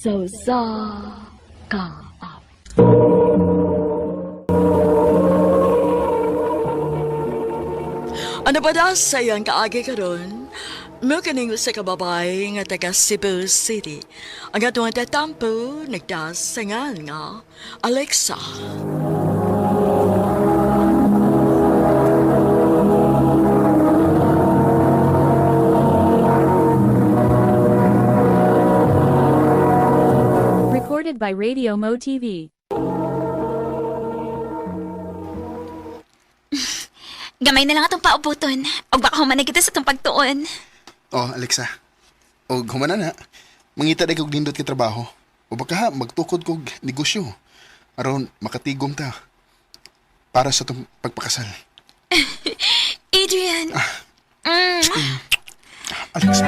Sa usa ka awit. Ano ba da sa iyang kaagi karon? Mo kaning usa ka babae nga taga Cebu City. Ang atong tatampo nagdasangan nga Alexa. Recorded by Radio Mo TV. Gamay na lang atong paubuton. Og baka humanay kita sa itong pagtuon. Oh, Alexa. Og humana na. Mangita na kog nindot kay trabaho. O baka ha, magtukod kog negosyo. Aron makatigom ta. Para sa tong pagpakasal. Adrian! Alexa.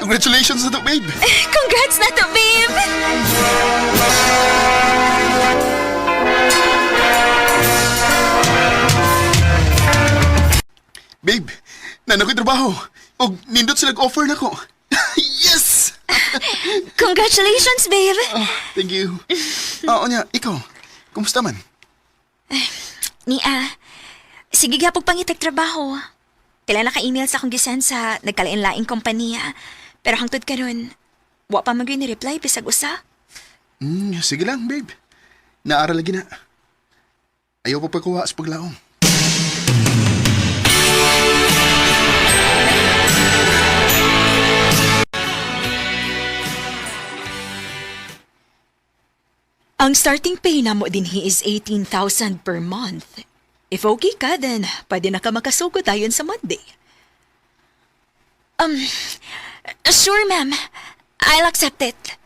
Congratulations na to, babe! Congrats na to, babe! Babe, nana ko'y trabaho. Og nindot sila offer na ko. Yes! Congratulations, babe! Thank you. Ah, onya, ikaw. Kumusta man? Nia, sige gapog pangitag trabaho. Kailan naka-email sa akong gisan sa nagkalain-laing kompanya. Pero hangtod karon, wa pa man gyud ni reply bisag usa. Sige lang, babe. Naaral lagi na. Ayaw pa pagkuha sa paglaom. Ang starting pay namo dinhi is 18,000 per month. If okay ka, then pwede na ka makasugod ayon sa Monday. Sure, ma'am. I'll accept it.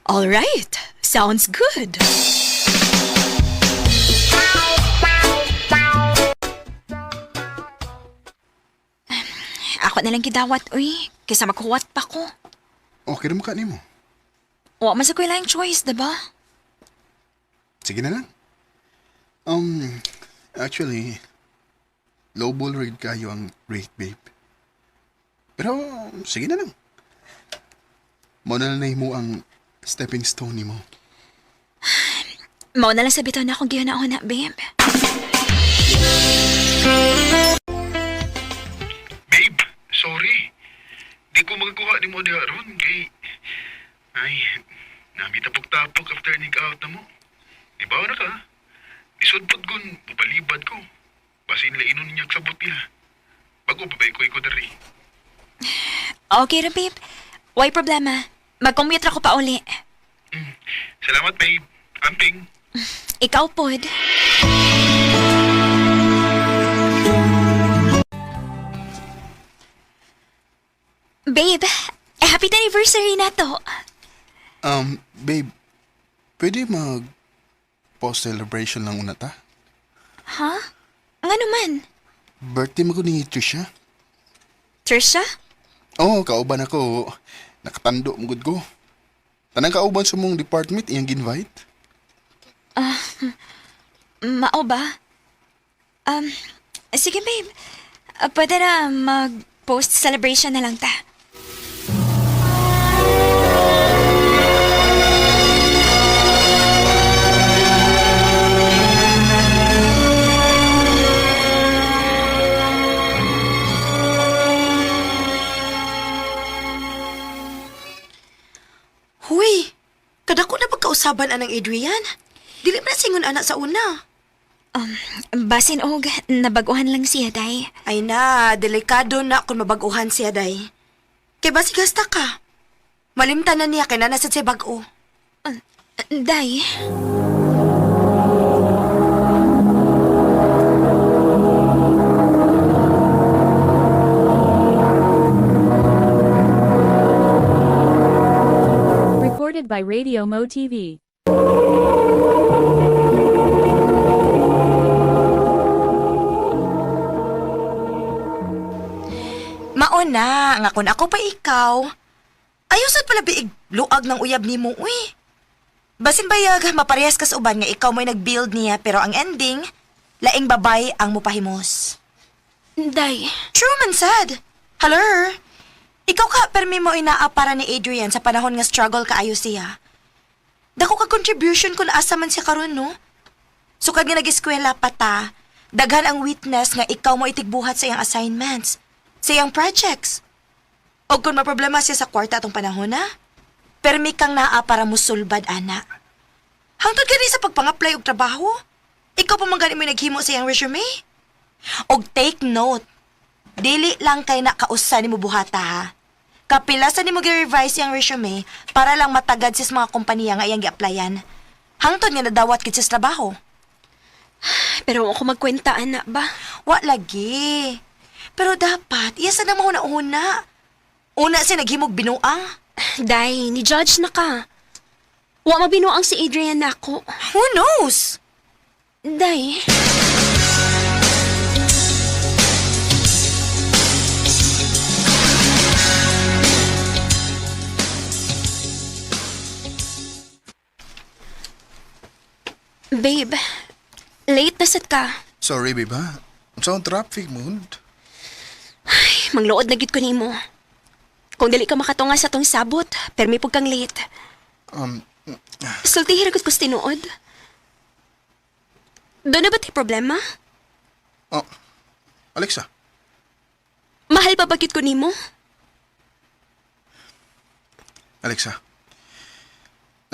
All right. Sounds good. Ako na lang gidawat, uy. Kaysa maghuwat pa ko. Okay rin mo ka nimo. Wa man sa ko ilang choice, diba? Sige na lang. Actually, lowball rate kayo ang rate, babe. Pero, sige na lang. Mao na lang na mo ang stepping stone nimo. Mao na lang sa bitaw na akong gihuna-huna, babe. Babe, sorry. Di ko makakuha ni mo diha ron kay ay nami tapok-tapok after ni out na mo. Di ba na ka? Isudpod gun, mapalibad ko. Basin lainon niya sa niya. Bago pa ko ko diri. Okay ra, babe. Why problema? Mag-commute ra ko pa uli. Salamat, babe. Amping. Ikaw pod. Babe, happy anniversary na to. Babe, pwede mag post-celebration lang una ta? Ha? Nga naman? Birthday mo ko ni Trisha. Trisha? Oo, oh, kauban ako. Nakatando mo gud ko. Tanang kauban sa mong department iyang ginvite. Mao ba? Um, sige babe. Pwede na mag-post-celebration na lang ta. Huy, kadako na pagkausaban anang Adrian. Dili man na singon anak sa una. Basin og, nabaguhan lang siya, day. Ay na, delikado na kung mabaguhan siya, day. Kay basigasta ka. Malimtan na niya kay nanasad siya bag-o. Day? Recorded by Radio Mo TV. Mauna, nga kung ako pa ikaw, ayos at pala biig luag ng uyab nimo, uy. Basin bayag, maparehas ka sa uban nga ikaw mo'y nag-build niya pero ang ending, Laing babay ang mupahimos. Day, True man sad. Hello? Ikaw ka permi mo inaa para ni Adrian sa panahon nga struggle kaayo siya. Dako ka contribution kung asa man siya karon no? Sukad nga nag-eskwela pa ta, daghan ang witness nga ikaw mo itigbuhat sa iyang assignments, sa iyang projects. O kung maproblema siya sa kwarta atong panahon na, permi kang naa para musulbad ana. Hangtod gani sa pagpang-apply og trabaho, ikaw pa man gani mo naghimo sa iyang resume. Og take note, dili lang kay nakausa ni mo buhata ha. Kapila sa nimo gi-revise iyang resume para lang matagad sis mga kompanya nga iyang gi-applyan. Hangtod nga nadawat gid siya sa trabaho. Pero ako magkwenta, anak ba? Wa lagi. Pero dapat iya sa nang mahuna-una. Una siya naghimog binuang. Day, ni judge na ka. Wa mabinuang si Adrian nako. Who knows? Day. Babe, late na sad ka. Sorry, babe, ha? Unsa ang traffic mood? Mangluod na gid ko nimo. Kung dili ka makatunga sa tong sabot, permi pug kang late. Sultihi ra gud ko sa tinuod. Doon na ba tay problema? Oh, Alexa, Mahal pa ba gid ko nimo? Alexa.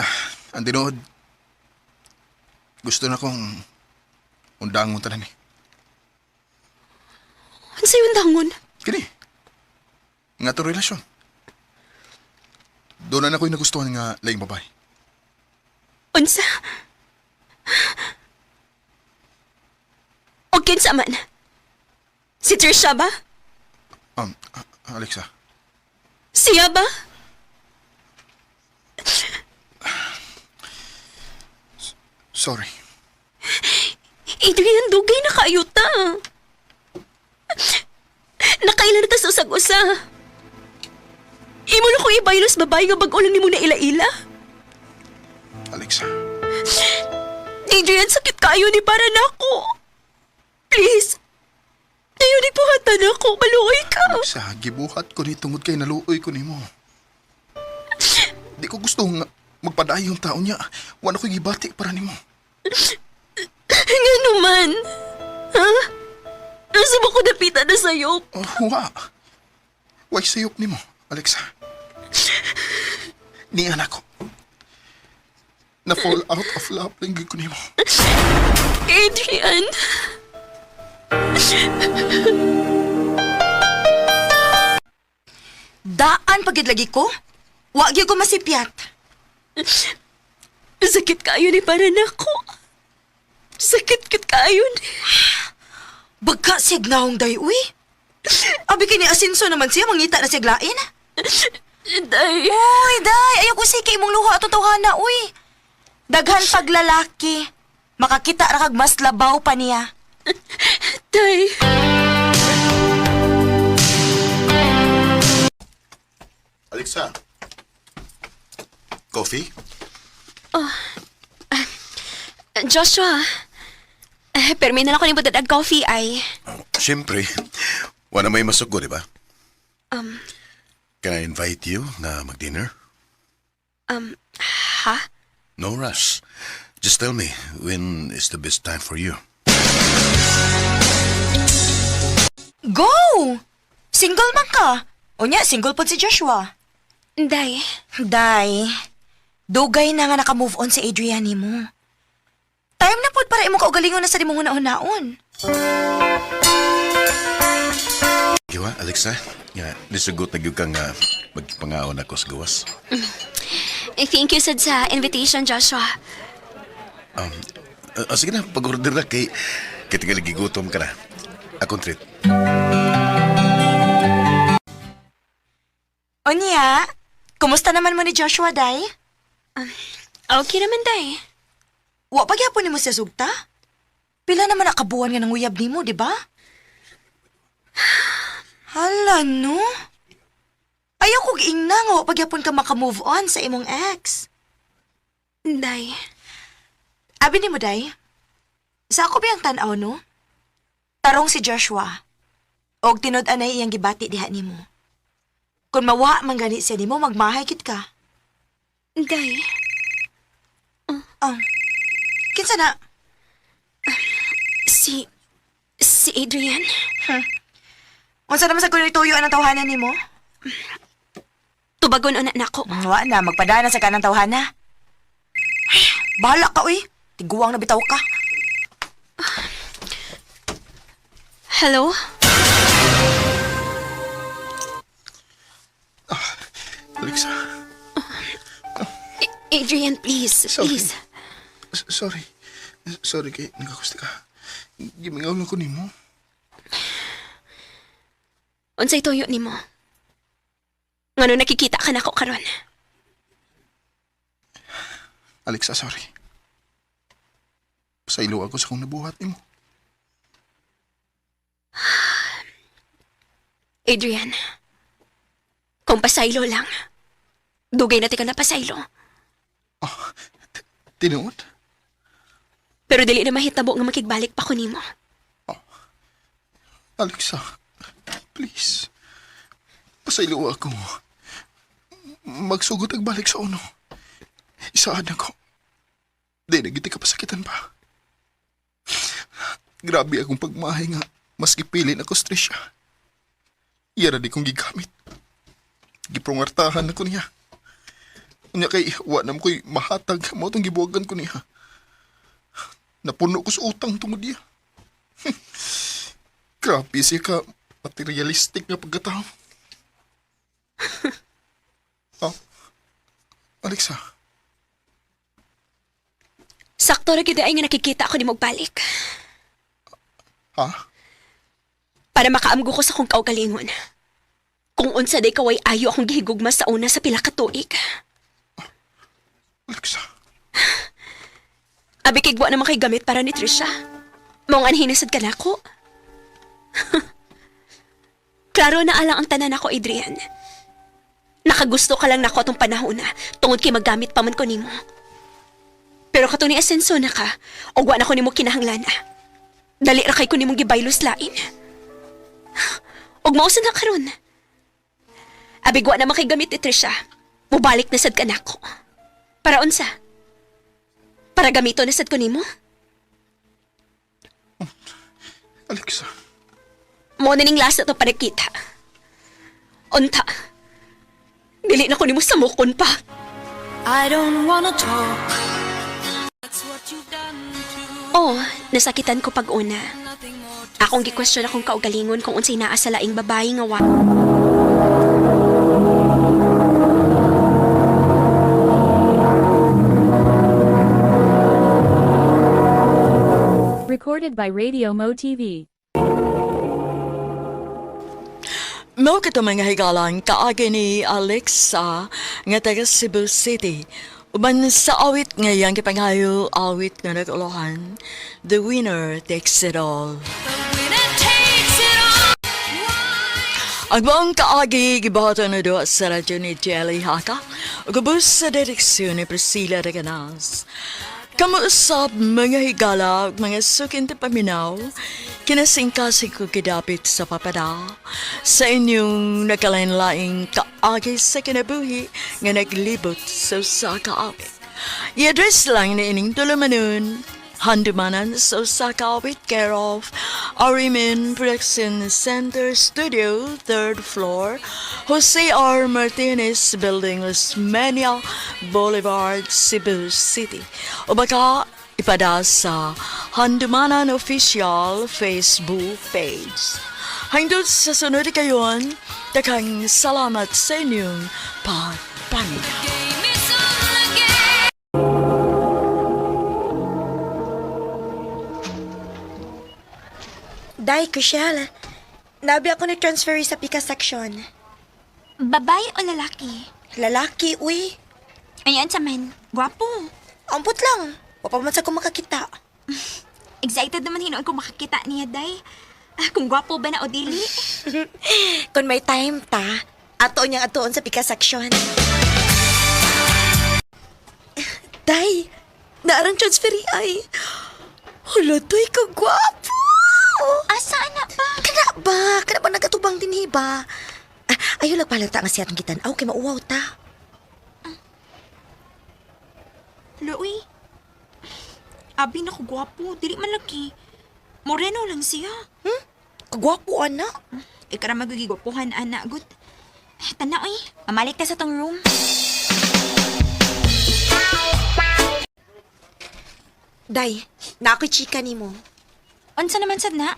Ah, ang tinuod, gusto na kong undangon tanan eh. Unsa yung dangon? Kini, nga to relasyon. Doon na ako'y nagustuhan nga laing babae. Unsa? O kinsa man? Si Trisha ba? Alexa, Siya ba? Sorry. Adrian, dugay na kayo ta. Nakailan na ta sa usag-usa. Imo na ko ibaylos babae nga bag-o lang nimo na ila-ila. Alexa, Adrian, sakit kayo ni para nako. Please. Tayo ni buhatan ako. Maluoy ka. Alexa, gibuhat ko ni tungod kay naluoy ko nimo. Di ko gusto nga magpadayon tao niya. Wala ko'y gibati para nimo. Nga naman. Ha? Nasa ba ko napitan na sa'yo? Oh, wa. Way sayop nimo, Alexa. Ni anak ko. Na fall out of love lang gyud ko nimo. Adrian. Daan pagid lagi ko. Wa gyud ko masipyat. Sakit kayo ni para nako. Sakit kit kayo ni. Bagka siya naong day uy. Abi kini asinso naman siya mangita na siya lain. Day. Uy, day, ayaw ko sige imong luha atong tawhana, uy. Daghan paglalaki. Makakita ra kag mas labaw pa niya. Day. Alexa. Coffee? Joshua. Eh, permi na lang ko ni budadag coffee ay. Siyempre. Wala may masugo, di ba? Can I invite you na mag-dinner? Ha? No rush. Just tell me when is the best time for you. Go! Single man ka. Unya, single pod si Joshua. Day. Day, dugay na nga naka-move on si Adrian nimo. Time na pod para imong kaugalingon na sa imong huna-hunaon. Giwa, Alexa. Nga, nisugot na gyud ka nga magpangaon ako sa gawas. Eh, thank you sad sa invitation, Joshua. Sige na, pag-order na kay kay gigutom ka na. Akong treat. Unya, kumusta naman mo ni Joshua, Day? Okay naman, Day. Wa pa gyapon nimo siya sugta? Pila naman nakabuan nga nanguyab nimo, di ba? Hala no. Ayaw kog ingna nga wa pa gyapon ka maka-move on sa imong ex. Day. Abi nimo, Day. Sa ako biyang tan-aw, no? Tarong si Joshua. Og tinud-anay iyang gibati diha nimo. Kung mawa man gani siya nimo, magmahay kit ka. Day, Oh. Kinsa na? si Adrian? Unsa naman sa kuno tuyo ang tawhanan nimo? Tubagon una nako. Wa na, magpadana sa kanang tawhana. Ay, bahala ka, uy. Tiguang na bitaw ka. Hello? Alexa, Adrian, please. Sorry. Please. sorry. Sorry kay nagakusti ka. Gimingaw lang ko nimo. Unsay tuyo nimo? Ngano nakikita ka nako karon? Alexa, sorry. Pasaylo ako sa kong nabuhat nimo. Adrian. Kung pasaylo lang. Dugay na ti ka na pasaylo. Oh, tinuod? Pero dili na mahitabo nga makigbalik pa ko nimo. Alexa, please. Pasaylo ako. Magsugot ag balik sa uno. Isaan ako. Di na giti ka pasakitan pa. Grabe akong pagmahay nga. Mas gipili na ko stress siya. Iyara di kong gigamit. Giprongartahan ako niya. Unya kay wa na mo ko'y mahatag mo itong gibuwagan ko niya. Napuno ko sa utang tungod niya. Grabe siya ka materialistic nga pagkatao. Oh, Alexa, Sakto ra gyud ay nga nakikita ako nimo balik. ha? Para makaamgo ko sa kong kaugalingon. Kung unsa day kaway ayo akong gihigugma sa una sa pila ka tuig. Alexa, Abi kay wa naman kay gamit para ni Trisha. Maong anhinasad ka nako. Klaro na alang ang tanan ako, Adrian. Nakagusto ka lang nako atong panahon na tungod kay maggamit pa man ko nimo. Pero katong ni Asenso na ka, og wa na ko nimo kinahanglan. Dali ra kay ko nimong gibaylos lain. Og mao sad na karon. Abi wa naman kay gamit ni Trisha. Mubalik na sad ka nako. Para unsa? Para gamito na sad ko nimo? Alexa, Mo na ning last na to panagkita. Unta. Dili na ko nimo samukon pa. I don't wanna talk. That's what you've done to Oh, nasakitan ko pag una. nothing more to Akong gikwestiyon akong kaugalingon kung unsay naa sa laing babae nga wa. Recorded by Radio Mo TV. Mao kato mga higalan kaagi ni Alexa nga taga Cebu City. Uban sa awit nga iyang gipanghayo awit nga nag-ulohan, The Winner Takes It All. The winner takes it all. Ang buong kaagi gibuhaton na doon sa radyo ni Jelly Haka ug ubos sa direksyon ni Priscilla Reganas. Kamuusap mga higala ug mga sukin ti paminaw, kinasingkasing ko gidapit sa papada sa inyong nagkalain-laing kaagi sa kinabuhi nga naglibot sa usa ka awit. I-address lang ni ining tulumanon, Handumanan sa usa ka awit care of Arimin Production Center Studio, 3rd floor, Jose R. Martinez Building, Osmeña Boulevard, Cebu City. O baka ipada sa Handumanan Official Facebook page. Hangtod sa sunod kayon, daghang salamat sa inyong pagpaminaw. Game is on again. Day, Chriselle. Nabi ako ni transfer sa pika section. Babae o lalaki? Lalaki, uy. Ayan sa men. Gwapo. Ampot lang. Wa pa man sa ko makakita. Excited naman hinuon kung makakita niya, Day. Ah, kung gwapo ba na o dili? Kung may time ta, ato niyang atuon sa pika section. Day, naarang transfer ay. Hala, toy, kagwapo! Asa na ba? Kana ba? Kana ba nagatubang dinhi ba? Ah, ayaw lang pala ta nga siya atong gitan-aw kay mauwaw ta. Hala, uy. Abi na ko gwapo, dili man lagi. Moreno lang siya. Kagwapo ana. Ikaw ra magigigwapuhan, ana. Good. Tana, uy. Mamalik ta sa tong room. Day, na ako'y chika nimo. Unsa naman sad na?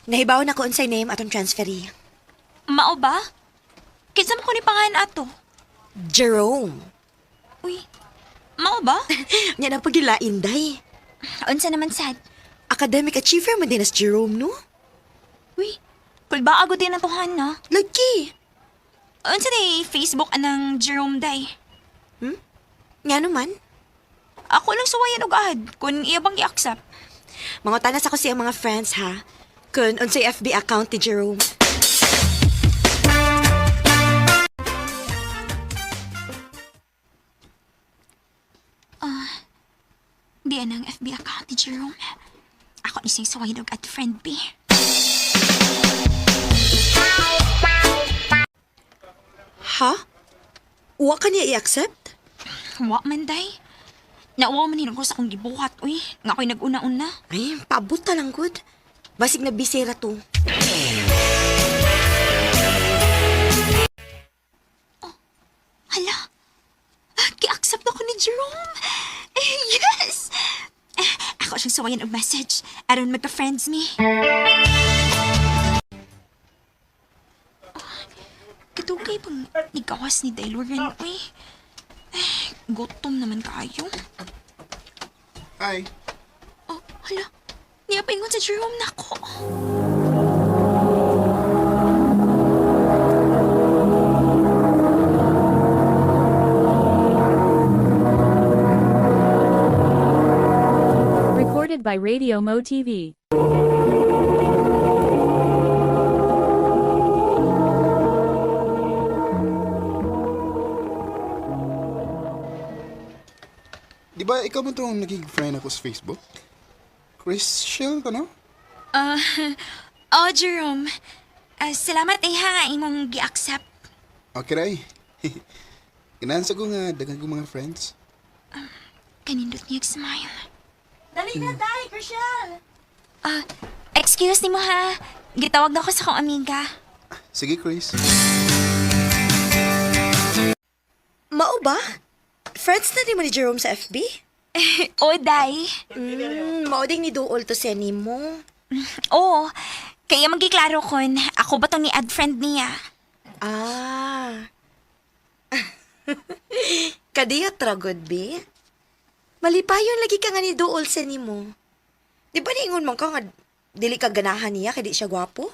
Nahibaw na ko unsay name atong transferee. Mao ba? Kinsa man ko ni pangalan ato? Jerome. Uy, mao ba? Nya na pagilain, day. Unsa naman sad? Academic achiever man din as Jerome, no? Uy, kulba agad din ang tuhan na. Lagi. Unsa day Facebook anang Jerome day? Nga naman. Ako lang suwayan og ad kung iya bang i-accept. Mangutanas ako siyang mga friends, ha? Kun unsay FB account ni Jerome. Di anang FB account ni Jerome. Ako ni siyang suwayan og ad friend B. Ha? Wa ka niya i-accept? Wa man day. Nauwa man hinuon ko sa akong gibuhat, uy. Nga ako'y nag-una-una. Ay, paabot ta lang, good. Basig na bisera to. Hala, ki-accept ako ni Jerome. Eh, yes! Eh, ako siyang suwayan og message. Aron magka-friends me. Oh, Kadugay pang nigawas ni Dailoran, uy. Eh, gutom naman kaayo. Hi. Oh, hala. Niya paingon sa Jerome nako. Recorded by Radio Mo TV. Di ba ikaw mo itong naging friend ako sa Facebook? Chris Shell, ano? Ah, oh, Jerome. Ah, salamat eh ha, imong gi-accept. Okay, ray. Ganahan sa ko nga, daghan ko mga friends. Kanindot niya smile. Dali na, day, Chriselle! Ah, excuse ni mo ha. Gitawag na ko sa akong amiga. Sige, Chris. Mao ba? Friends na din mo ni Jerome sa FB? O, day. Mao ding ni Duol to sa mo. Oo. Kaya magiklaro kon, ako ba tong ni-add friend niya? Ah. Kadiyot ra gud bi. Malipayon lagi ka nga ni Duol sa nimo. Di ba niingon man ka nga dili ka ganahan niya kay di siya gwapo?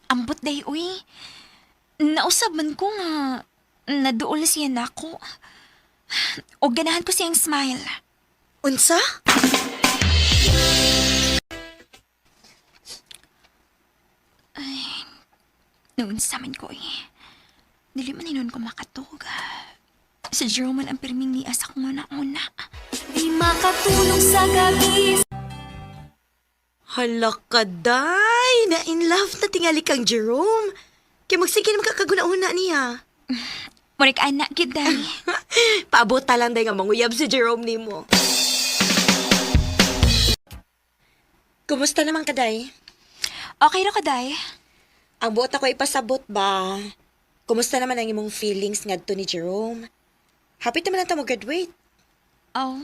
Ambot day, uy. Nausab man ko nga naduol siya nako. O ganahan ko siyang smile. Unsa? Noon sa man ko eh. Dili man hinon ko makatog. Si Jerome man ang pirming niya sa kong una-una. Di makatulog sa gabi. Hala ka, day! Na in love na tingali kang Jerome. Kay magsige naman kakaguna-una niya. Murag anak gid day. Paabot ta lang day nga manguyab si Jerome nimo. Kumusta naman ka, day? Okay ra ko day. Ang buot ako ipasabot ba? Kumusta naman ang imong feelings ngadto ni Jerome? Happy naman ang ta mo graduate. Oh.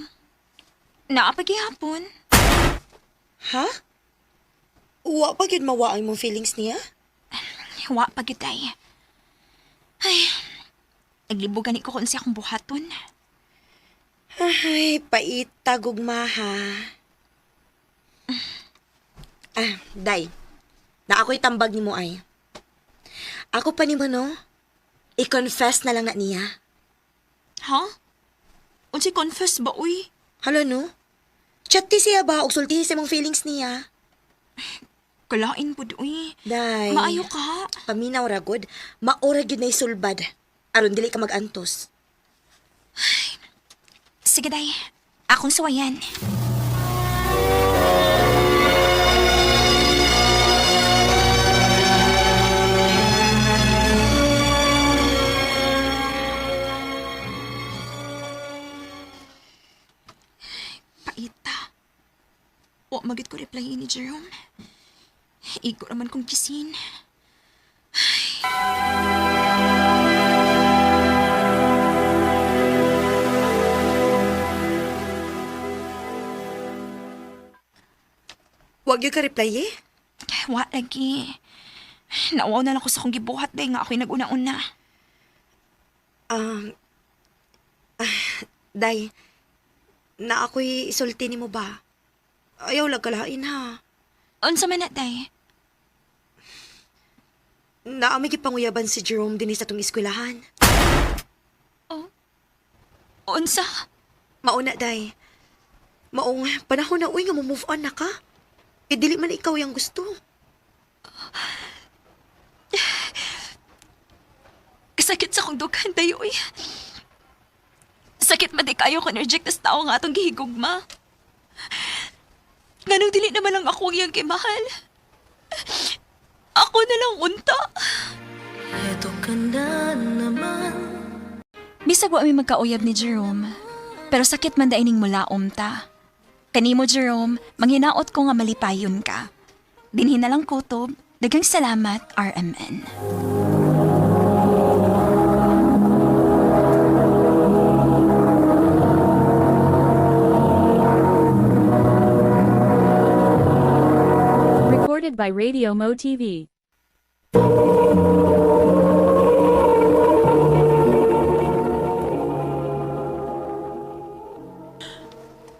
Naapagihapon. Ha? Wa pa gyud mawa ang imong feelings niya? Wa pa gyud day. Ay. Naglibugan ko kung siya akong buhaton. Ay, paita gugma ha. Ah, day. Na ako'y tambag nimo ay. Ako pa nimo no? I-confess na lang na niya. Ha? Unsay confess ba uy? Hala no? Chat ti siya ba og sultihi sa imong feelings niya? Kalain pud uy. Day. Maayo ka. Paminaw ra gud, maora gyud na isulbad. Aron dili ka magantos. Sige day. Akong suwayan. Wa magid ko reply ni Jerome. Igo raman kong kisin. Wag yung ka-reply eh. Wa lagi. Nauwaw na lang ko sa akong gibuhat day nga ako'y nag-una-una. Um, Day, na ako'y isulti nimo ba? Ayaw lang kalain ha. Unsa man na day? Naamay gipanguyaban si Jerome dinhi sa tong eskwelahan. Unsa? Mauna, Day. Maong panahon na uy nga mo move on na ka. Eh, dili man ikaw yung gusto. Sakit sa akong dughan day oy. Sakit man di kayo kung reject tas tao nga atong gihigugma. Nganong dili naman lang ako ang iyang kimahal. Ako na lang unta. Eto ka na naman. Bisag wa mi magkauyab ni Jerome. Pero sakit man daining mulaom ta. Kanimo Jerome, manghinaot ko nga malipayon ka. Dinhi na lang kutob. Daghang salamat, RMN. Recorded by Radio Mo TV.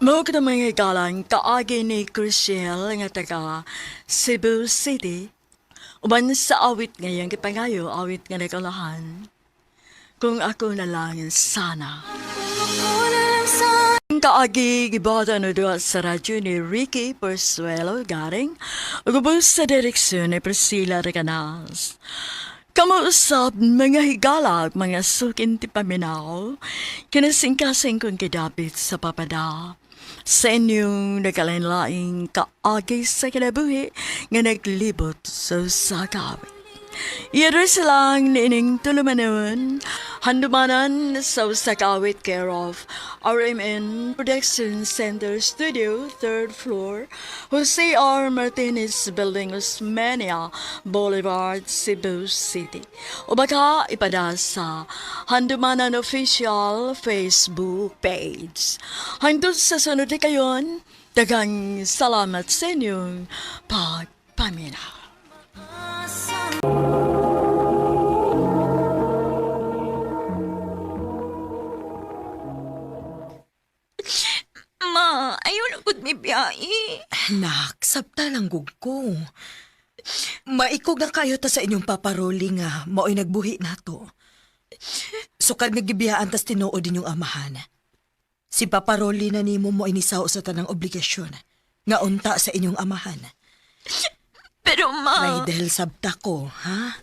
Mao ka mga hikalang kaagi ni Chriselle nga taga Cebu City. Uban sa awit ngayang gipangayo, awit nga nagkalahan. Kung ako na lang sana. Kaagi gibata no duha sa radyo ni Ricky Persuelo Garing ug ubos sa direksyon ni Priscilla Recanas. Kamuusap mga higalag, mga sukin ti paminaw, kinasingkasing kong kidapit sa papada. Sa inyong nagkalain-laing kaagi sa kinabuhi nga naglibot sa sakawit. Iyaro silang niining tulumanon, handumanan sa Usakawit care of RMN Production Center Studio, 3rd floor, Jose R. Martinez Building, Osmeña Boulevard, Cebu City. O baka ipada sa Handumanan Official Facebook page. Hangtod sa sunod na kayon, daghang salamat sa inyong pagpaminaw. Ma, ayaw lang gud mi biyahe. Anak, sabta lang gug ko. Maikog na kayo ta sa inyong paparoli nga mao'y nagbuhi nato. Sukad nga gibiyaan tas tinuod inyong amahan. Si paparoli na nimo mo inisaw sa tanang obligasyon nga unta sa inyong amahan. Pero ma, Raidel, sabta ko, ha?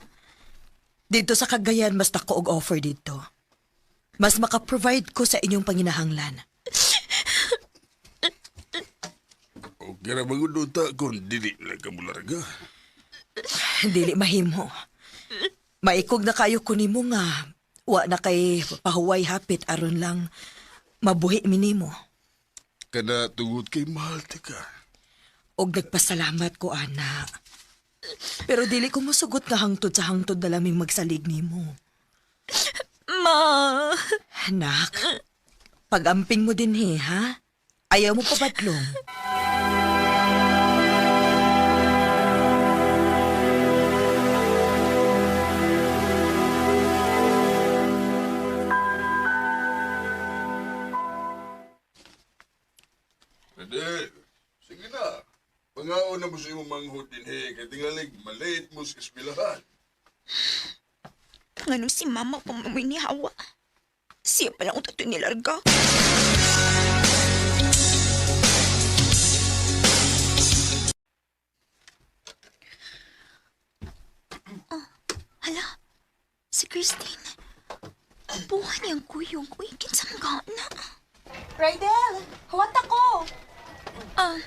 Dito sa Cagayan, mas dako og offer dito. Mas makaprovide ko sa inyong panginahanglan. Okay ra ba gud ta kung dili lang ka mularga. Dili mahimo. Maikog na kayo ko nimo nga wa na kay pahuway hapit aron lang mabuhi minimo. Kada tungod kay mahal ti ka. Og nagpasalamat ko ana. Pero dili ko mosugot nga hangtod sa hangtod na laming magsalig nimo. ma. Anak, pag-amping mo din he, ha? Ayaw mo papadlong. Pwede. Sige na. Pangaon na mo sa imong manghod din he. Kay tingalig malate mo sa eskwelahan. Nganong si mama pa mo ni Hawa. Siya pala ang totoo nilarga. Oh, hala. Si Christine. Buhan niyang kuyog. Uy, kinsa mga na. Raidel, huwat ako. Ah.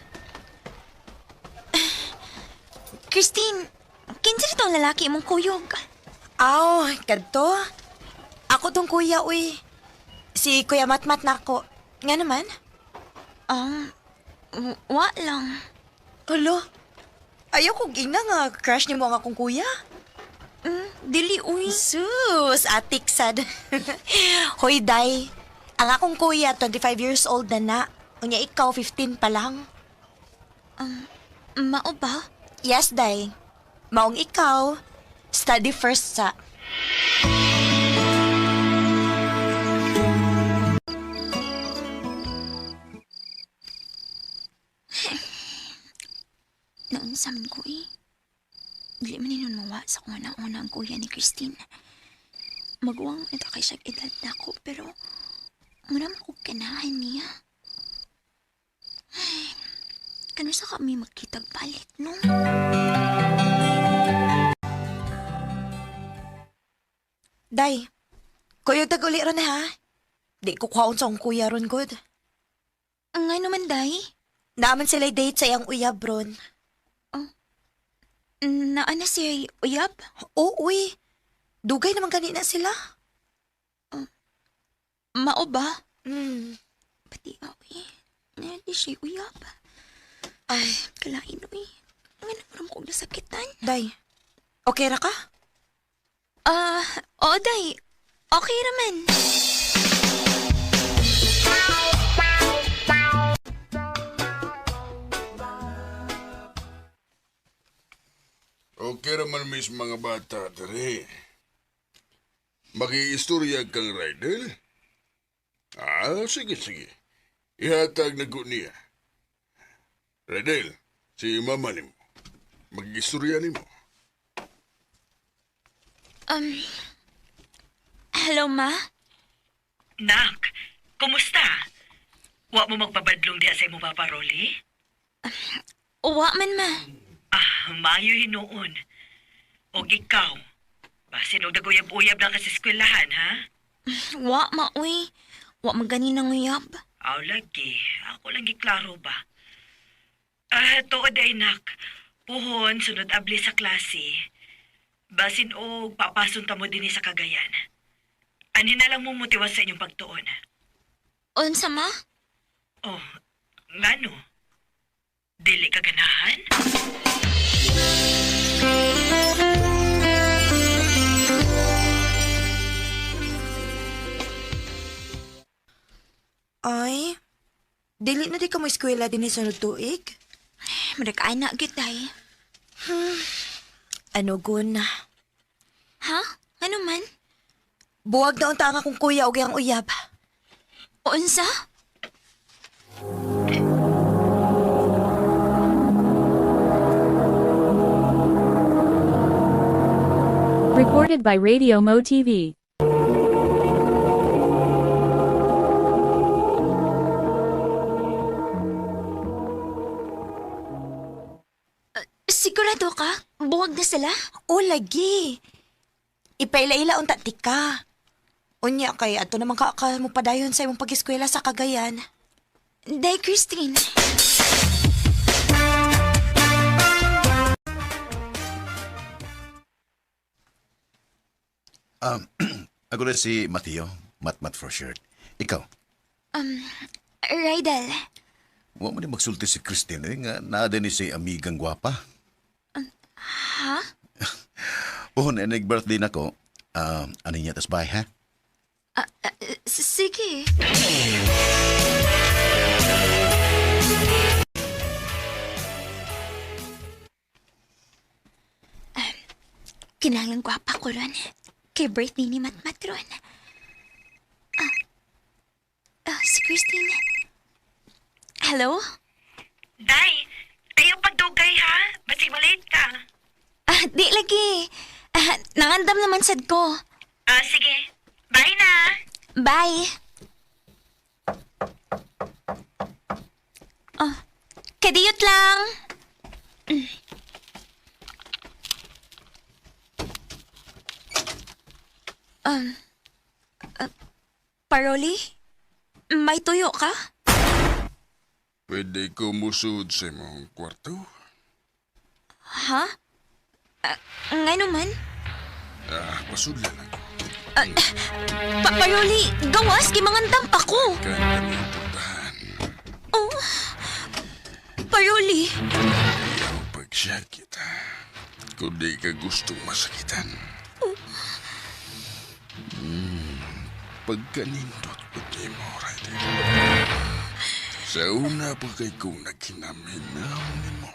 Christine, kinsa nitong lalaki imong kuyog? Aw, kadto. Ako tong kuya, uy. Si Kuya Matmat na ako. Nga naman? Wa lang. Hala, ayaw kong ina nga crush nimo ang akong kuya. Dili, uy. Sus, atik sad. Hoy, Day. Ang akong kuya, 25 years old na na. Unya ikaw, 15 pa lang. Mao ba? Yes, Day. Maong ikaw, study first sa. Naunsa man ko eh. Dili man hinon mawa sa kung una ang kuya ni Christine. Maguwang ito kay siyang edad na ko pero muna man ko ganahan niya. Ay, kano sa kami magkita balik, no? Day, kuya tag-uli ron ha. Di ko kwaon sa akong kuya ron, good. Nga naman, day. Naaman sila date sa iyang uyab ron. Naana si Uyab? Oo, uy. Dugay naman kanina sila. Mao ba? Mm. Pati awi. Nadi siya uyab. Ay, Kalain, uy. Nga naman kong nasakitan. Day. Okay ra ka? Ah, oo, day. Okay raman. Okay raman mis mga bata dere. Makiistorya kang Rydel? Ah, sige, sige. Ihatag na ko niya. Rydel, si mama nimo. Mag-istorya nimo. Um, hello, ma? Nak, kumusta? Wa mo magpabadlong diha sa imong Papa Rolly? Uwa man, ma. Ah, maayo hinuon. Og ikaw, basin og naguyab-uyab na ka sa eskwelahan, ha? Wa, ma, uy. Wa man gani nang uyab. Aw, lagi. Ako lang giklaro ba? Ah, tuod ay nak. Puhon, sunod abli sa klase. Basin og papasun ta mo dinhi sa Cagayan. Ani na lang mo motiwas sa inyong pagtuon. Unsa, ma? Oh, ngano? Dili ka ganahan? Ay, dili na di ka mo eskwela din sunod tuig. Murag ana gyud, day. Ano gun? Ha? Ano man? Buwag na unta ang akong kuya og iyang uyab. Unsa? Recorded by Radio Mo TV. Sigurado ka? Buwag na sila? O lagi. Ipaila-ila unta ti ka. Unya kay adto naman ka, ka mo padayon sa imong pag-eskwela sa Cagayan. Day, Christine. Um, ako na si Mateo, Matmat for short. Ikaw, Rydal. wa mo ni magsulti si Christine eh, nga naa din ni si amigang gwapa. Ha? Pohon, eh, nag-birthday na ko. Ano niya tas bahay, ha? Ah, ah, sige. Ah, kinahanglan gwapa ko ron. Kay birthday ni Matmat ron. Ah, si Christine. Hello? Day, ayaw pagdugay ha. Basig malate ka. Ah, di lagi. Ah, nangandam naman sad ko. Ah, sige. Bye na. Bye. Oh, kadiyot lang. Um, Paroli? May tuyo ka? Pwede ko musud sa imong kwarto? Ha? Ah, nga naman. Ah, pasudlan ako. Paroli, gawas, gimangandam pa ko. Kan kami portahan. Oh, Paroli. Siya kita. Kung di ka gustong masakitan. Pagkanindot ko di mo, Raidel. Sa una pa kay kong nagkinaminaw ni mo.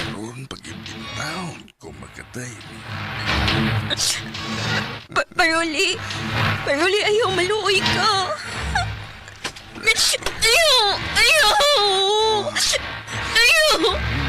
Karoon pag-ibintaon ko makatay ni. Paroli! Paroli, ayaw, maluoy ka! Ayaw! Ayaw! Ayaw! Ayaw! Ayaw!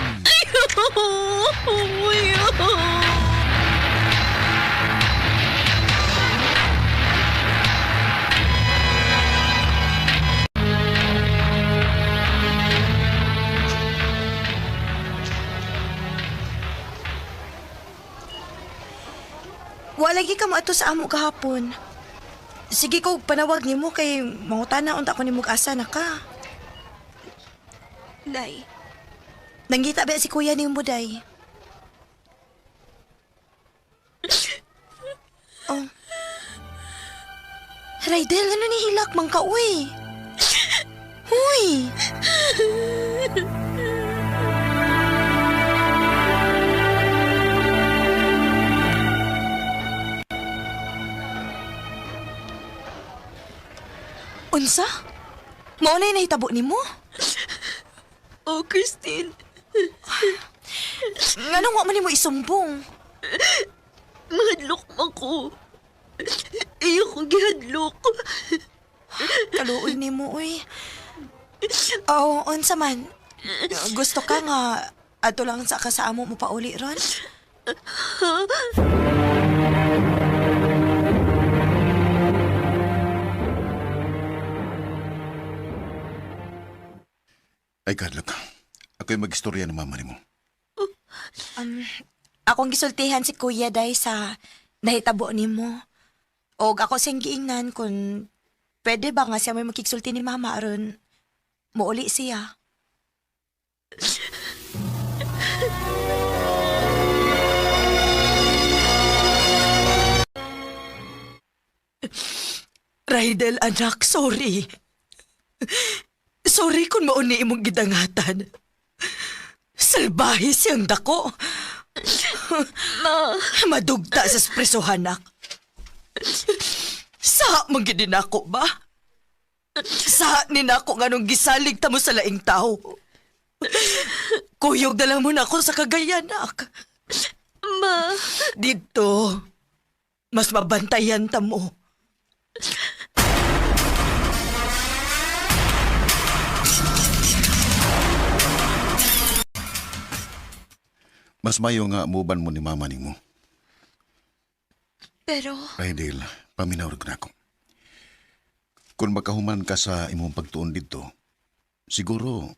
Wa lagi ka mo ato sa amo kahapon. Sige ko panawag nimo kay mangutana unta ko nimo asa na ka. Day, Nangita ba si kuya nimo day? Oh. Raidel, ano ni hilak man ka uy? Huy! Unsa? Mao na nahitabo nimo? Oh, Christine. Nganong wa man nimo isumbong? Mahadlok man ko. Iyo kong gihadlok. Kaluoy nimo uy. Oo, unsa man. Gusto ka nga adto lang sa ka sa amo mo pauli ron? Ay, kadlok. Ako'y mag-istorya ng mama nimo. Akong gisultihan si Kuya Day sa nahitabo nimo. Og ako siyang giingnan kung pwede ba nga siya may makigsulti ni Mama aron muuli siya. Raidel, anak, sorry. Sorry kung mauni imong gidangatan. Salbahe siyang dako. Ma, Madugta sa espresso, anak. Sa manggidin ako ba? Sa ni nako nganong gisalig ta mo sa laing tao. Kuyog na lang mo na ako sa Cagayan, anak. ma. Dito, mas mabantayan ta mo. Mas mayo nga muban mo ni mama nimo. Pero, Raidel, paminaw ra ko. Kung makahuman ka sa imong pagtuon dito, siguro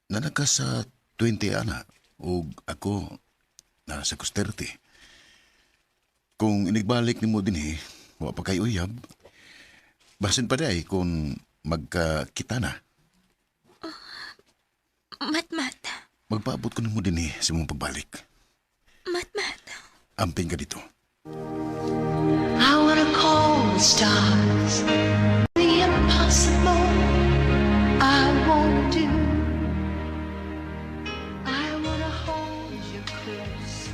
nana ka sa 20 ana ug ako nara sa kus 30. Kung inigbalik nimo dinhi, wa pa kay uyab. Basin pa day kung magkakita na. Matmat. Magpaabot ko nimo dinhi sa imong pagbalik. Matmat. Amping ka dito. I wanna call the stars. The impossible I won't do. I wanna hold you close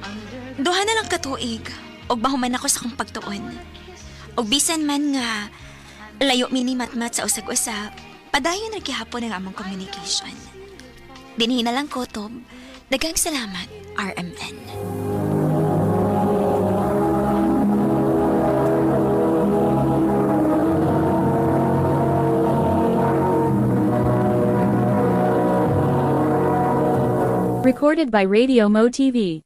under Duha na lang katuig. Og mahuman ako sa akong pagtuon. Og bisan man nga layo mi ni Matmat sa usag-usa, padayon ra gihapon ang among communication. Dinhi na lang ko, Tob. Daghang salamat, RMN. Recorded by Radio Mo TV.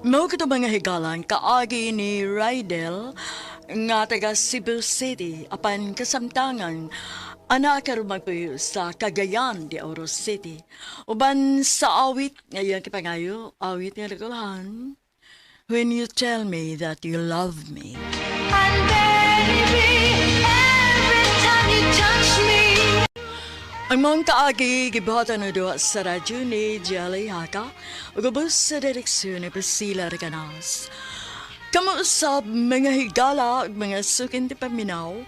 Mao kito mga higalan kaagi ni Rydel nga taga Cebu City apan kasamtangan ana karon magpuyo sa Cagayan de Oro City. Uban sa awit nga iyang kipangayo, awit nga nagulahan. When you tell me that you love me. And baby, every time you touch me. Ang mga kaagi gibuhatan na duha sa radyo ni Jelly Haka ug ubos sa direksyon ni Priscilla Recanas. Kamo usab mga higala ug mga sukin ti paminaw.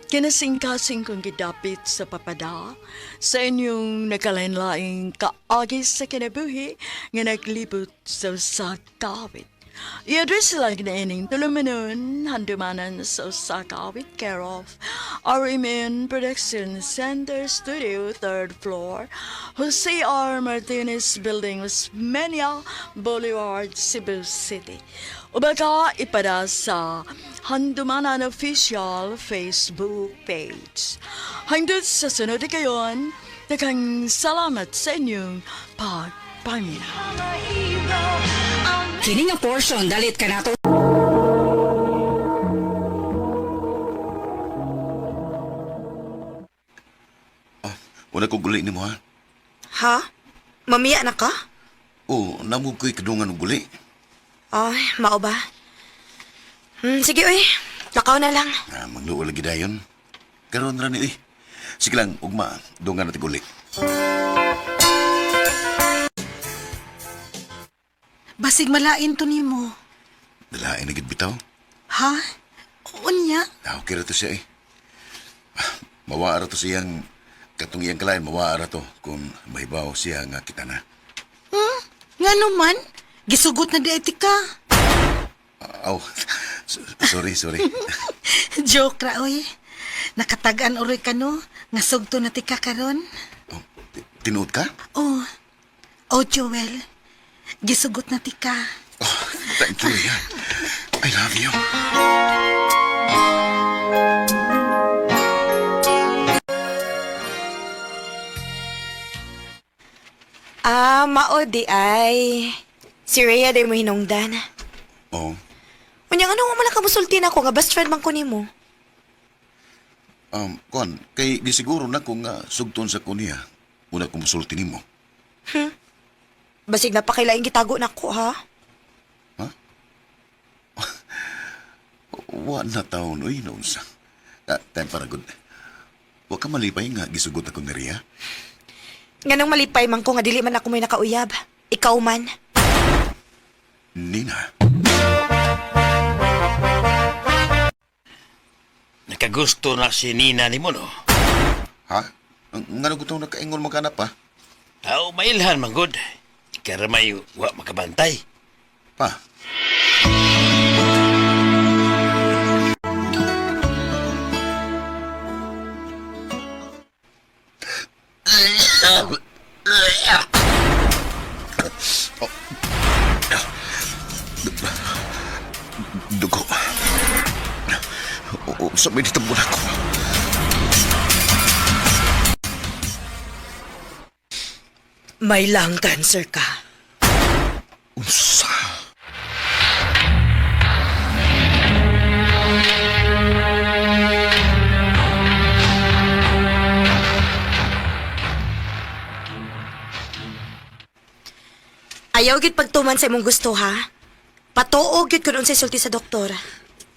Kinasingkasing kong gidapit sa papada sa inyong nakalain-laing kaagi sa kinabuhi nga naglibot sa usa ka awit. I-address lang na ining tulumanon, handumanan sa usa ka awit, care of RMN Production Center Studio, 3rd floor, Jose R. Martinez Building, Osmeña Boulevard, Cebu City. O baka ipada sa Handumanan Official Facebook page. Hanggang sa sunod na kayon, daghang salamat sa inyong pagpaminaw. Kini nga portion dalit kanato. Wala ko guli nimo ha. Ha? Mamiya na ka? Oh, namog ko'y kadungan og guli. Ay, mao ba? Sige, uy. Lakaw na lang. Ah, magluo lagi dayon. Karon ra ni eh. Sige lang, ugma, dungan natin guli. Basig malain to nimo. Dalain na gid bitaw. Ha? Unya? Ah, okay ra to siya eh. Mawaa ra to siyang katong iyang kalain, mawaa ra to kung mahibaw siya nga kita na. Nga naman, gisugot na di ay tika. Ah, aw, sorry, sorry. Joke ra oy. Nakatagaan uroy ka no, nga sugto na tika karon. Oh, tinuod ka? Oh. Oh, Joel. Gisugot na tika. Oh, thank you, Rian. I love you. Ah, mao di ay. Si Rhea di mo hinungdan. Oh, Unya nga mo lang kamusulti na ako nga best friend man ko nimo. Kuan, kay gisiguro na kung nga sugton sa kunya, una ko musulti nimo. Basig napakilaing gitago nako ha. Ha? Wa na taon, uy, naunsa. Ah, time para good. Wa ka malipay nga gisugot ako ni Ria. Nganong malipay man ko nga dili man ako may nakauyab. Ikaw man. Nina. Nakagusto na si Nina ni mo, no? Ha? Nga na gutong nakaingon magkanap, ha? Tao mailhan, manggod. Karamay, wa makabantay. Pa? Oh. Dugo. Sa may ditambol ako. May lung cancer ka. Unsa? Ayaw gid pagtuman sa imong gusto ha. Patuo gyud kun unsay sulti sa doktor.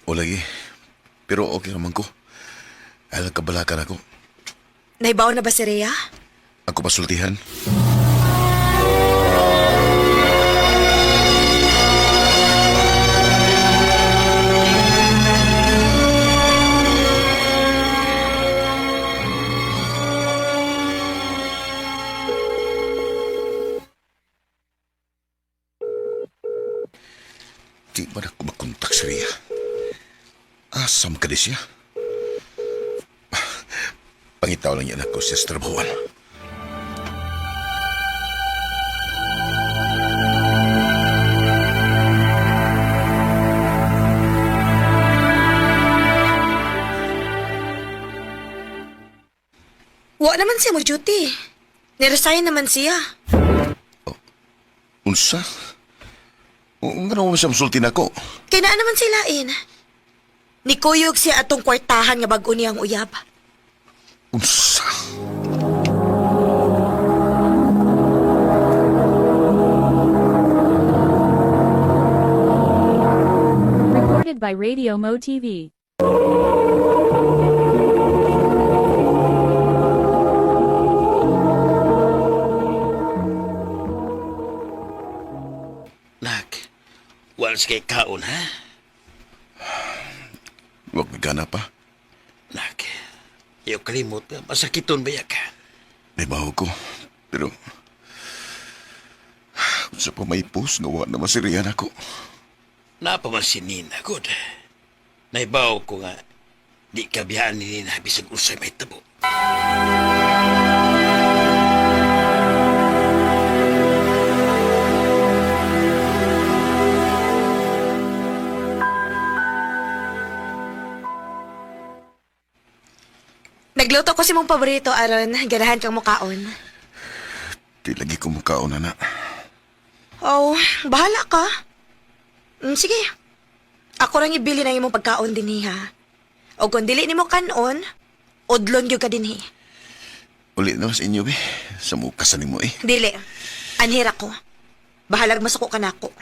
O lagi. Pero okay naman ko. Alang kabalakan ako. Naibaw na ba si Rhea? Ako pasultihan. Di ba na kumakontak si Rhea? Asam ka di siya? Pangitaw lang yan ako siya sa trabahoan. Wa naman siya mo duty. Niresign naman siya. Unsa? Nga naman siya musulti na ako. Kay naa naman sila in. Nikuyog siya atong kwartahan nga bag-o niyang uyab. Unsa? Recorded by Radio Mo TV. Nak, wala siya kay kaon, ha? Huwag may gana pa. Nak, Ayaw kalimot nga masakiton ba ka? Naibaw ko. Pero sa pa may post nga wa na masiriyan ako. Napa man si Nina, good. Naibaw ko nga, di ka biyaan ni Nina bisag usay may tabo. Nagluto ko si mong paborito, aron ganahan kang mukaon. Di lagi ko mukaon na. Oh, bahala ka. Sige. Ako rang ibili na imong pagkaon dinhi ha. O kung dili nimo kanon, udlon gyud ka dinhi. Uli na sa inyo, be. Sa muka sa nimo, eh. Dili. Anhira ko. Bahalag masuko ka nako.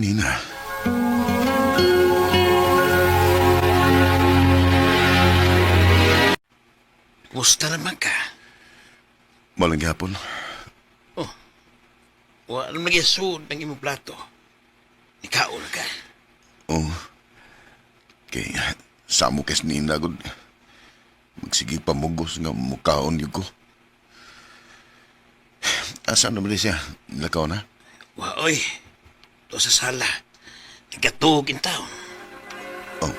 Nina. Kumusta naman ka? Malang gihapon. Oh, wa naman nagisuod ng imong plato. Nikaon ka. Oh. Kay, sa mo kes Nina, gud. Magsige pamugos nga mukaon yun ko. Asa naman siya? Lakaw na? Wa, oy. To sa sala. Nagkatuog in town. Oh.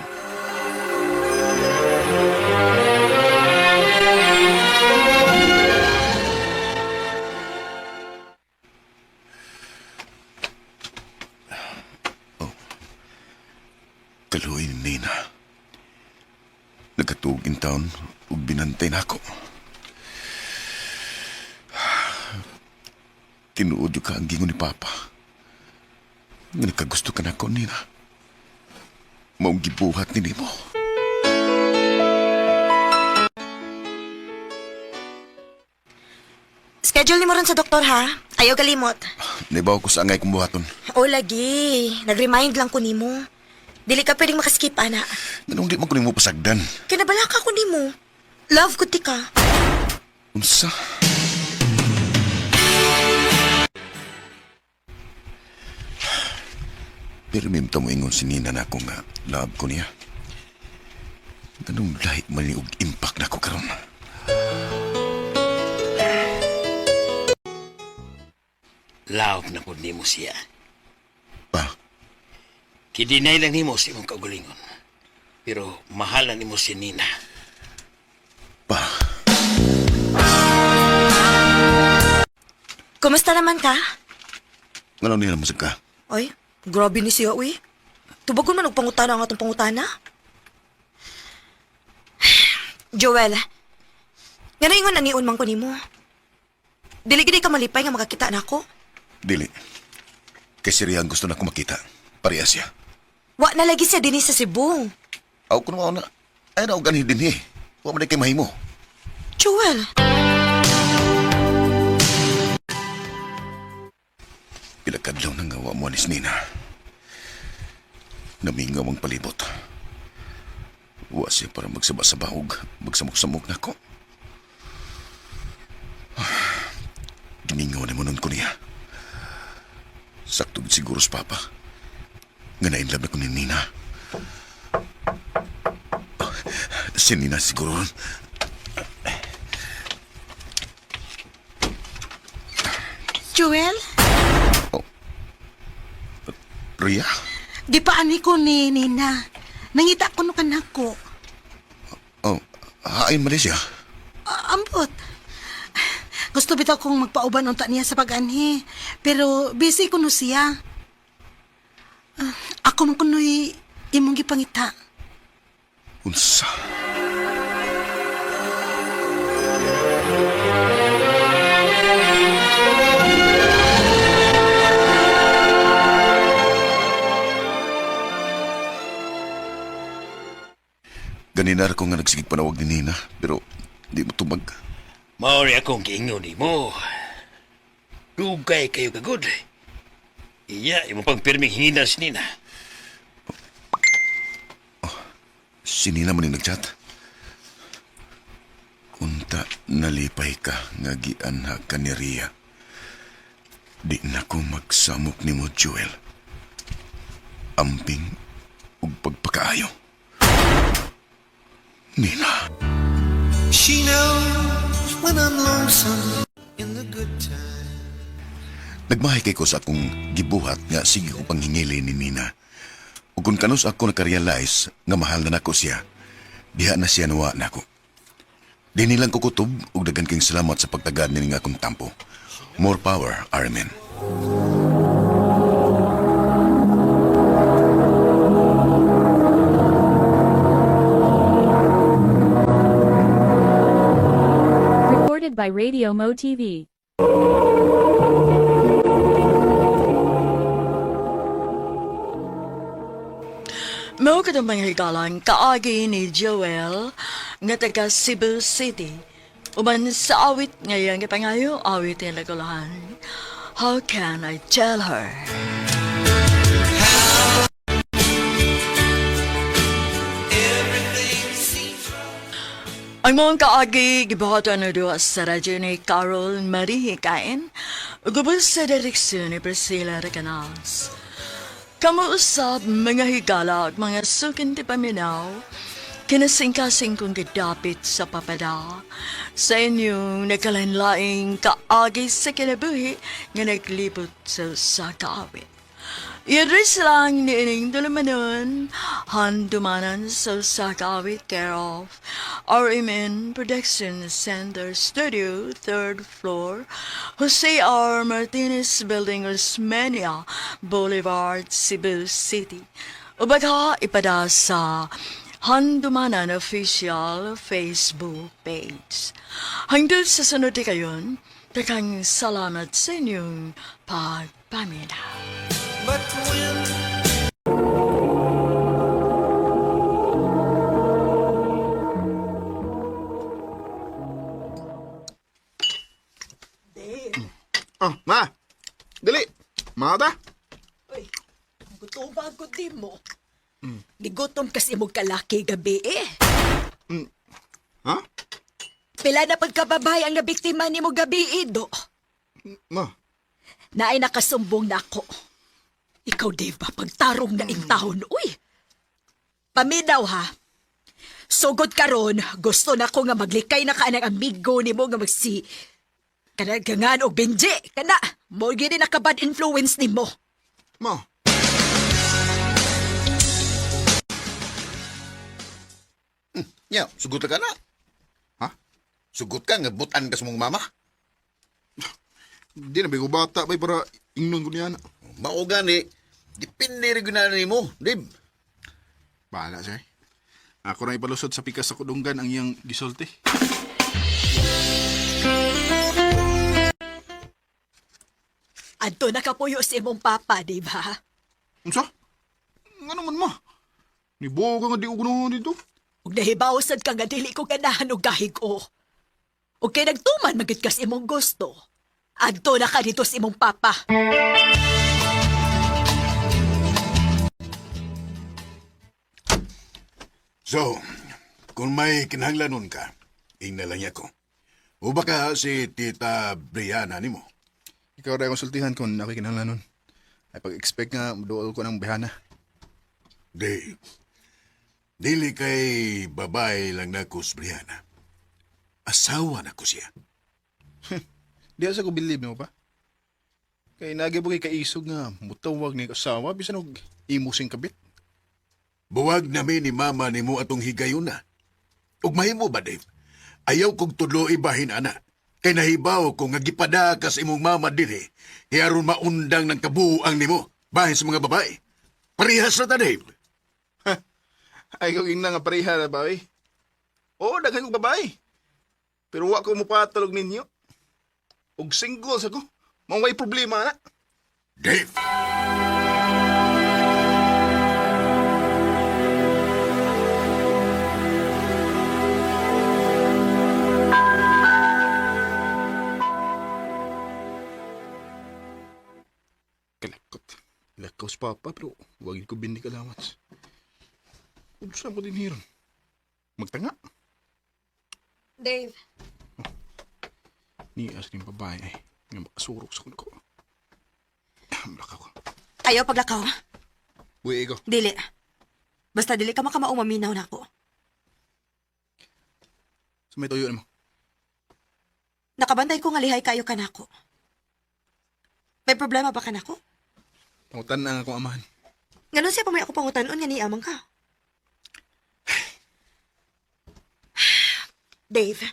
Oh. Kaluoy ni Nina. Nagkatuog in town ug binantay na ako. Tinuod yung ka ang gingon ni Papa. Nga nagkagusto ka na ako, Nina. Maong gibuhat ni nimo. Schedule nimo ron sa doktor ha. Ayaw kalimot. Naibaw ko sa angay kong buhaton. O lagi, nag-remind lang ko nimo. Dili ka pwedeng makaskip ana. Ganong di man ko nimo pasagdan. Kinabala ka ko nimo. Love ko ti ka. Unsa? Pero mimta mo ingon si Nina na ako nga love ko niya. Ganong lahi man ni og impact na ko karon. Love na po nimo siya. Pa, Kidinay lang nimo sa imong kaugalingon. Pero mahal na nimo si Nina. pa, Kumusta naman ka? ngano niya naman ka? Ay, grabe ni siya, uy. Tubagon man og pangutana ang atong pangutana. Joel, nga naingon aniun man ko nimo. Dili gid ka malipay nga makakita nako. Dili. Kay si Rian gusto na ko makita. Parehas siya. Wa na lagi siya dinhi sa Cebu. Aw kuno mao na. Ay na og ganhi dinhi. Wa man kay mahimo. Joel, Pila kadlaw na nga wa mo anis Nina. Namingaw ang palibot. Wa siya para magsaba-saba og magsamok-samok na ko. Gimingaw na mo nun ko niya. Sakto gid siguro sa papa. Nga na-inlove na ko ni Nina. Oh, si Nina siguro ron. Joel, Oh. Ria? di pa ani ko ni Nina. Nangita ko no kanako. Oh, hain man siya. Ambot. Gusto bitaw kong magpauban unta niya sa pag-anhi. Pero busy ko no siya. Ah, ako man kuno'y imong gipangita. Unsa? Ganina ra ko nga nagsigig panawag ni Nina, pero di mo tumag. Maori akong giingon nimo. Dugay kayo kagod. Iya, imo pang pirming hina si Nina. Si Nina man yung nagchat. Unta nalipay ka nga gianha ka ni Ria. Di na ko magsamok ni mo, Joel. Amping ug pagpakaayo. Nina. She knows when I'm lonesome in the good times. Nagmahay kay ko sa akong gibuhat nga sige ko panghingili ni Nina. Ug kung kanus ako nakarealize nga mahal na nako siya, diha na siya nawa nako. Di nilang kukutob ug daghan kayong salamat sa pagtagad nining akong tampo. More power, RMN. Recorded by Radio Mo TV. Mao kadtong mga higalang kaagi ni Joel nga taga Cebu City. Uban sa awit ngayon gipangayo awit ni Lagulahan. How can I tell her? Ang mga kaagi gibuhatan na duha sa radyo ni Carol Marie Hikain ug ubos sa direksyon ni Priscilla Recanals. Kamu usab mga higala ug mga sukin ti paminaw, kinasingkasing kong gidapit sa papada, sa inyong nagkalainlaing kaagi sa kinabuhi nga naglibot sa usa ka awit. Idris lang ni ining dulumanon, handumanan sa usa ka awit care of RMN Production Center Studio, third floor, Jose R. Martinez Building, Osmeña Boulevard, Cebu City. Ubaga ipada sa Handumanan Official Facebook page. Hangtod sa sunod di kayon, daghang salamat sa inyong pagpaminaw. But when Oh, ma. Dali. Mata. Uy, gutom ba ko di mo? Gigutom kasi mo kalaki gabi eh. Ha? Pila na pagkababay ang nabiktima ni mo gabi eh, do. Ma. Naay nakasumbong na ako. Ikaw, Dave, ba, pagtarong na ing taon, uy. Paminaw, ha? Sugod karon, gusto na ko nga maglikay na ka ng amigo ni mo nga magsi... Kana gangan og Benji, kana, mo gini naka bad influence ni mo. Ma. Nya, sugot ka na. Ha? Sugot ka nga butan ka sa mong mama. Di na bigo bata bay para ingnon ko niya na. Mao gani, depende rin gyud na nimo, Dave. Bahala siya. Ako na ipalusot sa pikas sa kudunggan ang iyang gisulti. Adto nakapuyo si imong papa, di ba? Unsa? Ngano man ma? Nibuo ka nga di ko ganahan dito. Ug nahibaw sad ka nga dili ko ganahan og gahig-o. Ug kay nagtuman magid kas imong gusto. Adto na ka dito sa imong papa. So, kung may kinahanglanon ka, ingna lang niya ko. O baka si Tita Brianna nimo. Ikaw rin konsultihan kung ako'y kinahanglan nun. Ay pag-expect nga, duol ko ng bihana. Di, dili kay babae lang nako si Brianna. Asawa na ko siya. Di asa ko believe mo pa. Kay nagi kay kaisog nga mutawag ni asawa bisan og imo sing kabit. Buwag nami ni mama nimo atong higayuna. Ug mahimo ba, Dave? Ayaw kong tudlo ibahin, ana. Kay nahibaw ko nga gipada ka sa imong mama diri, kay aron maundang ng kabuang nimo bahin sa mga babae. Parehas na ta, Dave. Ay kung ina nga pareha na ba eh. Oo, daghan kong babae. Pero wa ko mopatulog ninyo. Og single sa ko. Mao way problema na. Dave! Kalakot. Lakaw sa papa pero wag ko bindi kalawats. Unsa ko din hiron? Magtanga. Dave, Ni as ning babae ay nga makasurok sa kuno ko. Malakaw ko. ayaw paglakaw. Uy, ikaw. Dili. Basta dili ka makamao maminaw na ako. So may tuyo nimo. Nakabantay ko nga lihay kayo kanako. May problema ba kanako? Pangutan ang akong amahan. Nganon siya pa may ako pangutanon nga niamang ka. Dave,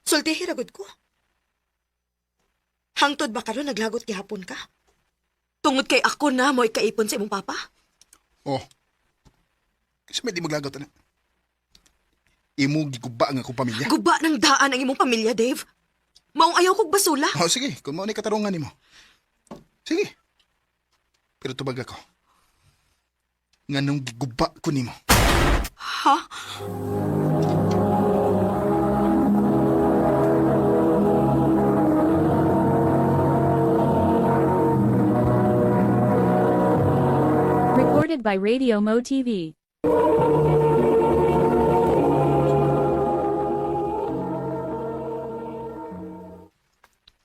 sultihi ragod ko. Hangtod ba karon naglagot gihapon ka? Tungod kay ako na mo'y kaipon sa imong papa? Oh. Kasi may di maglagot ana. Imo giguba ang akong pamilya. Guba ng daan ang imong pamilya, Dave. Maong ayaw kog basula. Oh, sige, kung mao ni katarungan nimo. Sige. Pero tubag ako. Nganong giguba ko nimo? Ha? Recorded by Radio Mo TV.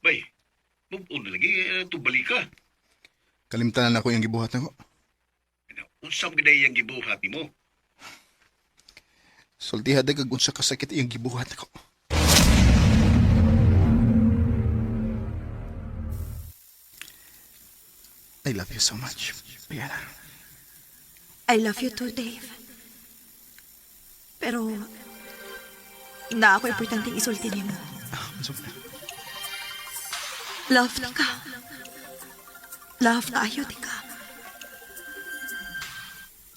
Bay, move on na lagi, tubali ka. Kalimtan na ako yung gibuhat nako. Unsa man giday ang gibuhat nimo? Sultiha dag kag unsa kasakit iyang gibuhat nako. I love you so much, Brianna. I love you too, Dave. Pero, na ako importanteng isulti nimo. Ah, unsa man? Love ka. Love na ayo ti ka.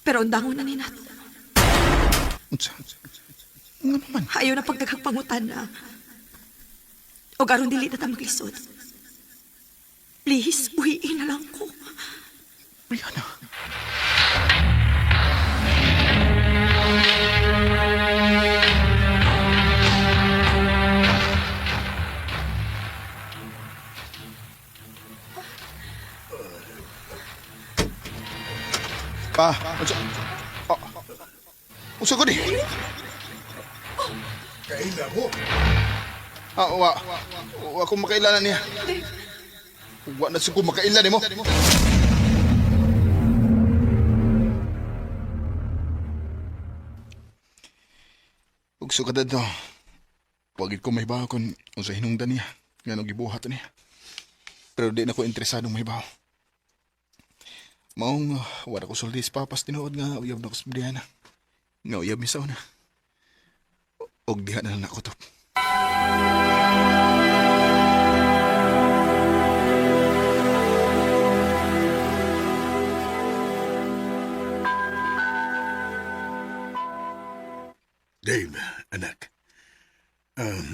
Pero ang dangon na ni nato. Unsa? Nga naman. Ayaw na pagdaghang pangutan na. O aron dili na ta maglisod. Please, uwiin na lang ko. Brianna. Pa, unsa? Oh. Unsa ko ni? Kaila mo. Ah, wa. Wa ko makaila na niya. Wa na ko makaila nimo. Ug sukad adto. Wagid ko mahibaw kung unsa hinungdan niya nganong gibuhat niya. Pero di na ko interesadong mahibaw. Maong wala ko sulti sa papas tinuod nga uyab na ko sa Brianna. Nga uyab mi sa una. Og diha na lang ako top. Dave, anak.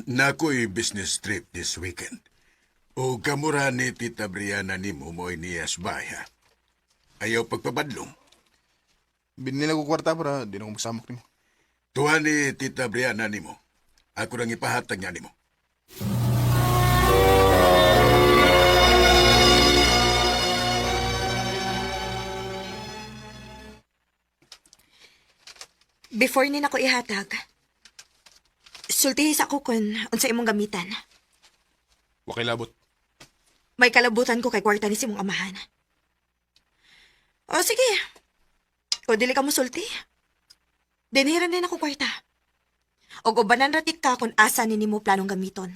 Nako'y business trip this weekend. O kamura ni Tita Brianna nimo mo'y niyas bay, ha? Ayaw pagpabadlong. Binili na ko kwarta para di na ko magsamok nimo. Tuwa ni Tita Brianna nimo. Ako nang ipahatag niya nimo. Before ni nako ihatag, sultihi sa ako kung unsa imong gamitan. Wa kay labot. May kalabutan ko kay kwarta ni simong amahan. O sige. Kung dili ka mo sulti, dinhiran din ako kwarta. Og ubanan ratik ka kung asa ni nimo planong gamiton.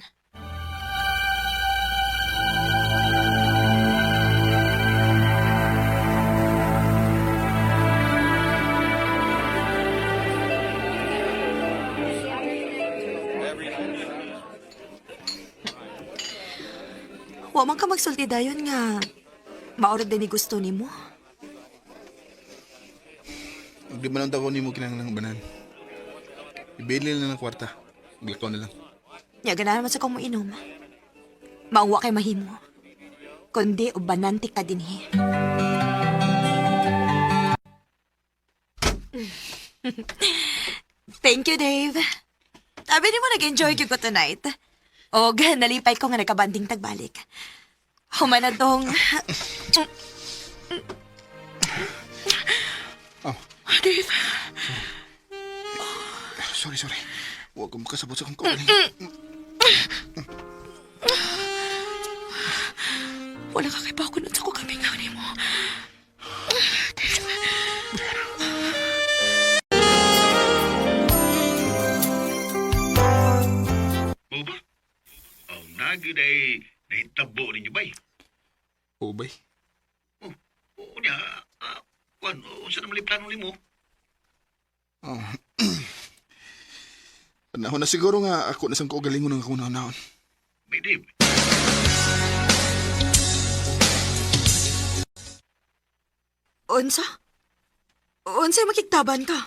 Wa man ka magsulti dayon nga maurag din ni gusto nimo. Ug di man lang ko nimo kinahanglan banan. Ibili na lang kwarta. Maglakaw na lang. Nya ganahan man sa kong moinom. Mauwa kay mahimo. Kundi ubanan ti ka dinhi. Thank you, Dave. Sabi ni mo nag-enjoy gyud ko tonight. Og nalipay ko nga nagkabanding tagbalik. Human na tong... Oh. Dave. Sorry, sorry. Huwag ko makasabot sa akong kaugalingon. Wala ka kay pakunod sa ko kami nga nimo. Dave. Gyud ay nahitabo ninyo bay. Oo, bay. Oh, oo niya, kuan, unsa naman plano nimo? Oh. Panahon na siguro nga ako na sang kaugalingon ng akong naon. Bay Dave. Unsa? Unsa makigtaban ka?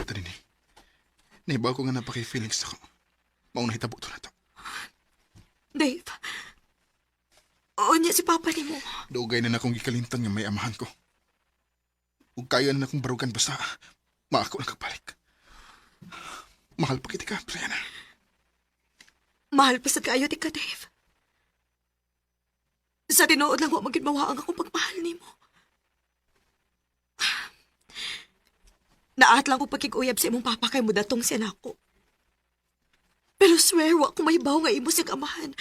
Ito din eh. Nahibaw ko nga napaki-feelings ako. Maong nahitabo to na to. Dave. Unya si papa nimo. Dugay na na akong gikalintang nga may amahan ko. Ug kaya na akong barugan basta maako na kagbalik. Mahal pa kita ka, Brianna. Mahal pa sad kaayo ti ka, Dave. Sa tinuod lang wa magyud mawa ang akong pagmahal nimo. Naat lang ko pagkikuyab sa imong papa kay mudatong siya nako. Pero swear wa ko mahibaw nga imo siyang amahan.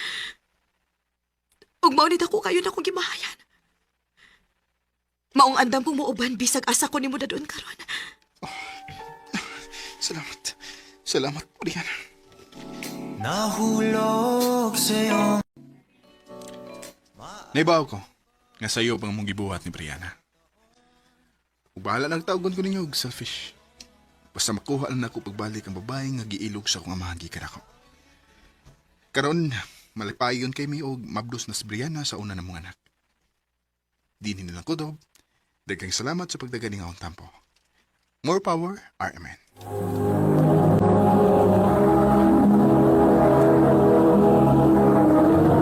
Ug mao ni dako kayo na akong gimahayan. Maong andam kong muuban bisag asa ko nimo dadon karon. Salamat. Salamat, Brianna. Nahulog sa'yo. Naibaw ko nga sayo pang mong gibuhat ni Brianna. Ug bahala nang tawagon ko ninyo og selfish. Basta makuha lang nako pagbalik ang babae nga giilog sa akong amahan gikan ako. Karon malipayon kay mi og mabdos na si Brianna sa una na mong anak. Di nilang kutob. Daghang salamat sa pagdagan ning akong tampo. More power, RMN.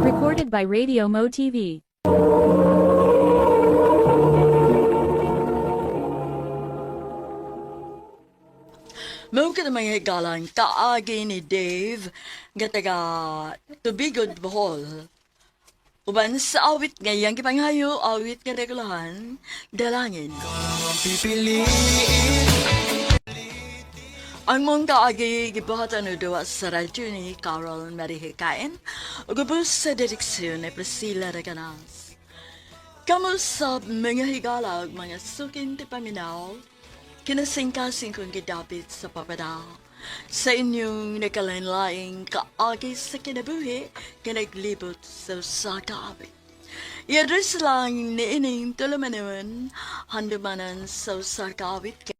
Recorded by Radio Mo TV. Mao ka na mga higalang kaagi ni Dave nga taga Tubigod, Bohol. Uban sa awit nga iyang gipanghayo, awit nga regulahan, dalangin. Pipiliin. Ang mong kaagi gibuhatan o duwa sa radyo ni Carol Marihikain ug ubos sa direksyon ni Priscilla Reganas. Kamo sa mga higala ug mga sukin ti paminaw, kinasingkasing kong gidapit sa papada. Sa inyong nagkalain-laing kaagi sa kinabuhi, kinaglibot sa usa ka awit. I-address lang ni ining tulumanon, handumanan sa usa ka awit.